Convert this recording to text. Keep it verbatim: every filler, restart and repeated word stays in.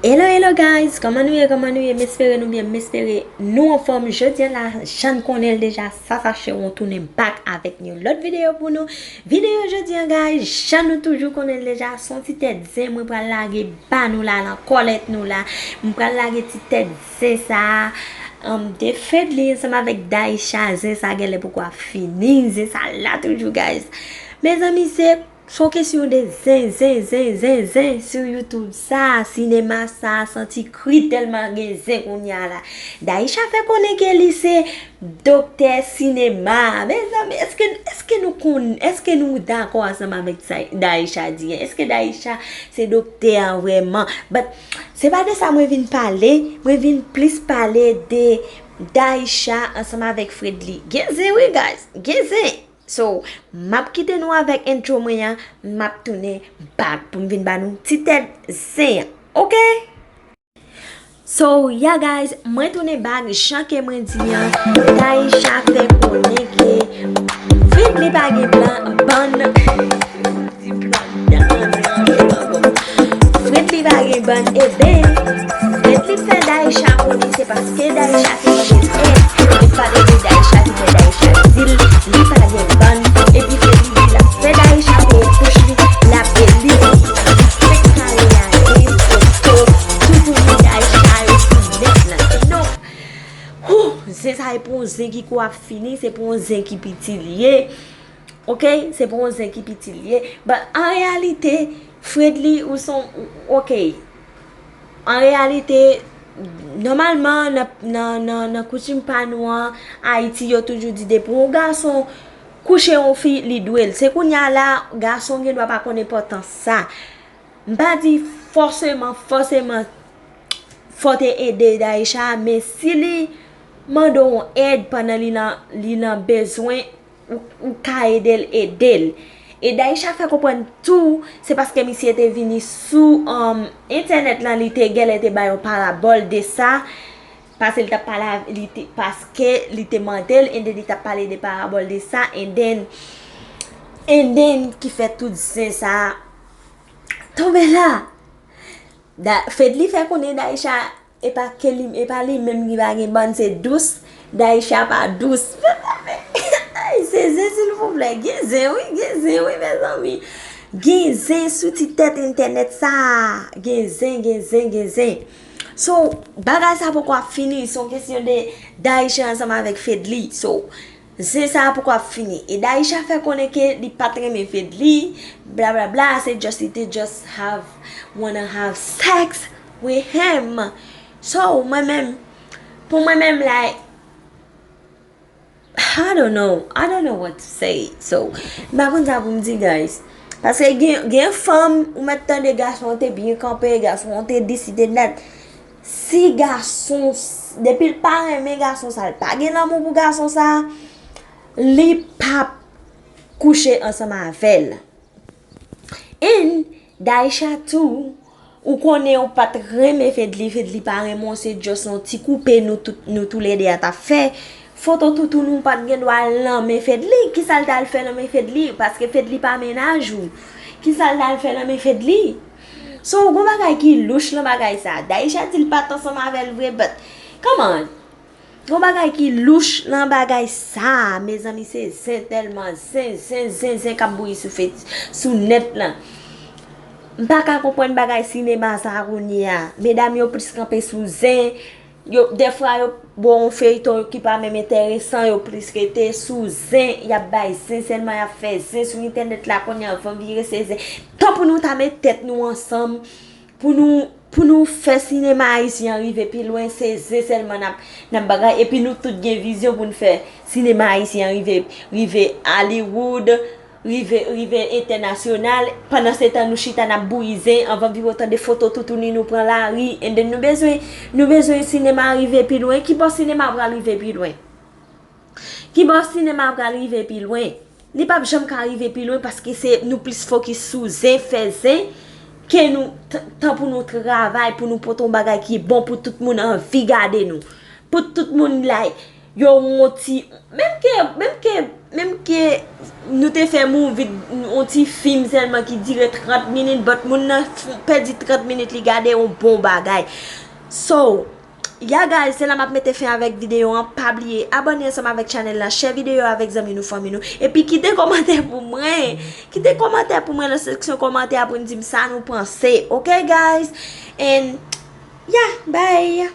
Hello, hello guys, kòman nou ye, kòman nou ye? M espere nou byen, m espere nou anfòm. Jodi a la, jan n konnen l deja, Sasa Chewon tounen back avèk yon lòt videyo pou nou. Videyo jodi a, guys, jan nou toujou konnen l deja, se yon ti tèt zen mwen pral lage ba nou la, nan kòlèt nou la. Mwen pral lage ti tèt zen sa a, um, de Fedly ansanm avèk Daisha. Zen sa genlè poko ap fini, zen sa la toujou, guys. Mezanmi, se Se yon kesyon de zen, zen, zen, zen, zen sou YouTube sa, sinema sa, santi kri tèlman gen zen kounye a la. Daisha fè konnen ke li se doktè sinema. Mezanmi, èske, èske nou konn, èske nou dakò ansanm avèk sa Daisha di an? Èske Daisha se doktè an vrèman? But, se pa de sa mwen vin pale, mwen vin plis pale de Daisha ansanm avèk Fredly. Gen zen wi, guys, gen zen. So, m ap kite nou avèk intro mwen an, m ap tounen back pou m vin ba nou ti tèt zen an, oke? So, yeah guys, mwen tounen back, jan ke mwen di an, Daisha fè konnen ke Fredly pa gen blan, bann, di blan. Fredly pa gen bann, eben, Fredly fè Daisha konnen se paske Daisha te mande èd, e pa depi Daisha te fè Daisha di l li pa gen bann, epi Fredly di l ap fè Daisha peye kouch li, l ap beli, li fèk ka reyaji foto toutouni Daisha yo sou nèt lan. Non. Whew, zen sa e pou yon zen ki kou ap fini, se pou yon zen ki piti li ye. Oke, se pou yon zen ki piti l ye. But an reyalite, Fredly ou son, oke. An reyalite, nòmalman, nan, nan, nan, nan koutim pa nou an, Ayiti, yo toujou di depi yon gason kouche yon fi, li dwe l. Se kounye a la, gason gen dwa pa konn enpòtans sa. M pa di fòseman, fòseman, fò te ede Daisha, men si li mande w yon èd pandan li nan, li nan bezwen, ou, ou ka ede l, ede l. E Daisha fè konprann tou, se paske misye te vini sou, um, entènèt lan, li te genlè te bay yon parabòl de sa, paske li t ap pale, li te, paske li te mande l, and then li t ap pale de parabòl de sa, and then, and then ki fè tout zen sa tonbe la. Da, Fedly fè konnen Daisha, e pa ke li, e pa li menm ki pa gen bann, se dous. Daisha pa dous. Mezanmi, ay, se zen, silvouplè. Gen zen, wi, gen zen, wi, mezanmi. Gen zen sou ti tèt entènèt sa. Gen zen, gen zen, gen zen. So, bagay sa poko ap fini. Se yon kesyon de Daisha ansanm avèk Fedly. So, zen sa poko ap fini. E Daisha fè konnen ke li pa t renmen Fedly, bla bla bla, se just, li te just have, wanna have sex with him. So, mwen menm, pou mwen menm, like, I don't know, I don't know what to say. So, m pa konn sa pou m di, guys. Paske gen, gen fanm, ou mèt tande gason te byen kanpe, gason te this, te that. Si gason, depi l pa renmen gason sa, l pa gen lanmou pou gason sa, li p ap kouche ansanm avè l. And Daisha tou, ou konnen ou pa t renmen Fedly, Fedly pa renmen w, se just yon ti koupe nou tout, nou toulède a t ap fè. Foto toutouni w pa t gen dwa al nan men Fedly. Kisa l t al fè nan men Fedly? Paske Fedly pa mennaj ou. Kisa l t al fè nan men Fedly? So, gon bagay ki louch nan bagay sa. Daisha di l pa t ansanm avè l vre, but, come on. Gon bagay ki louch nan bagay sa, mezanmi, se zen tèlman, zen, zen, zen, zen k ap bouyi sou fe-, sou nèt lan. M pa ka konprann bagay sinema sa kounye a. Medam yo plis kanpe sou zen. Yo, dèfwa yo ba w yon feyton ki pa menm enteresan, yo plis rete sou zen, y ap bay zen sèlman, y ap fè zen sou entènèt la kounye a, van vire se zen. Tan pou nou ta met tèt nou ansanm, pou nou, pou nou fè sinema ayisyen an rive pi lwen, se zen sèlman n ap, n ap bagay, epi nou tout gen vizyon pou n fè sinema ayisyen an rive, rive Hollywood, rive, rive entènasyonal. Pandansetan, nou chita, n ap bouyi zen, anvan vire w tande foto toutouni nou pran lari, and then nou bezwen, nou bezwen sinema rive pi lwen. Ki bò sinema pral rive pi lwen? Ki bò sinema pral rive pi lwen? Li p ap janm ka rive pi lwen paske se nou plis fokis sou zen, fè zen, ke nou t-, tan pou nou travay, pou nou pote yon bagay ki bon pou tout moun anvi gade nou. Pou tout moun, like, yo wonti, menm ke, menm ke Menm ke nou te fè movie, yon ti fim sèlman ki dire trant minit, but moun nan f- pèdi trant minit li gade yon bon bagay. So, yeah guys, se la m ap mete fen avèk videyo an. Pa bliye abòne ansanm avèk chanèl la, share videyo avèk zanmi nou, fanmi nou, epi kite kòmantè pou mwen. Kite kòmantè pou mwen nan seksyon kòmantè a pou n di m sa nou panse. Ok guys? And yeah, bye.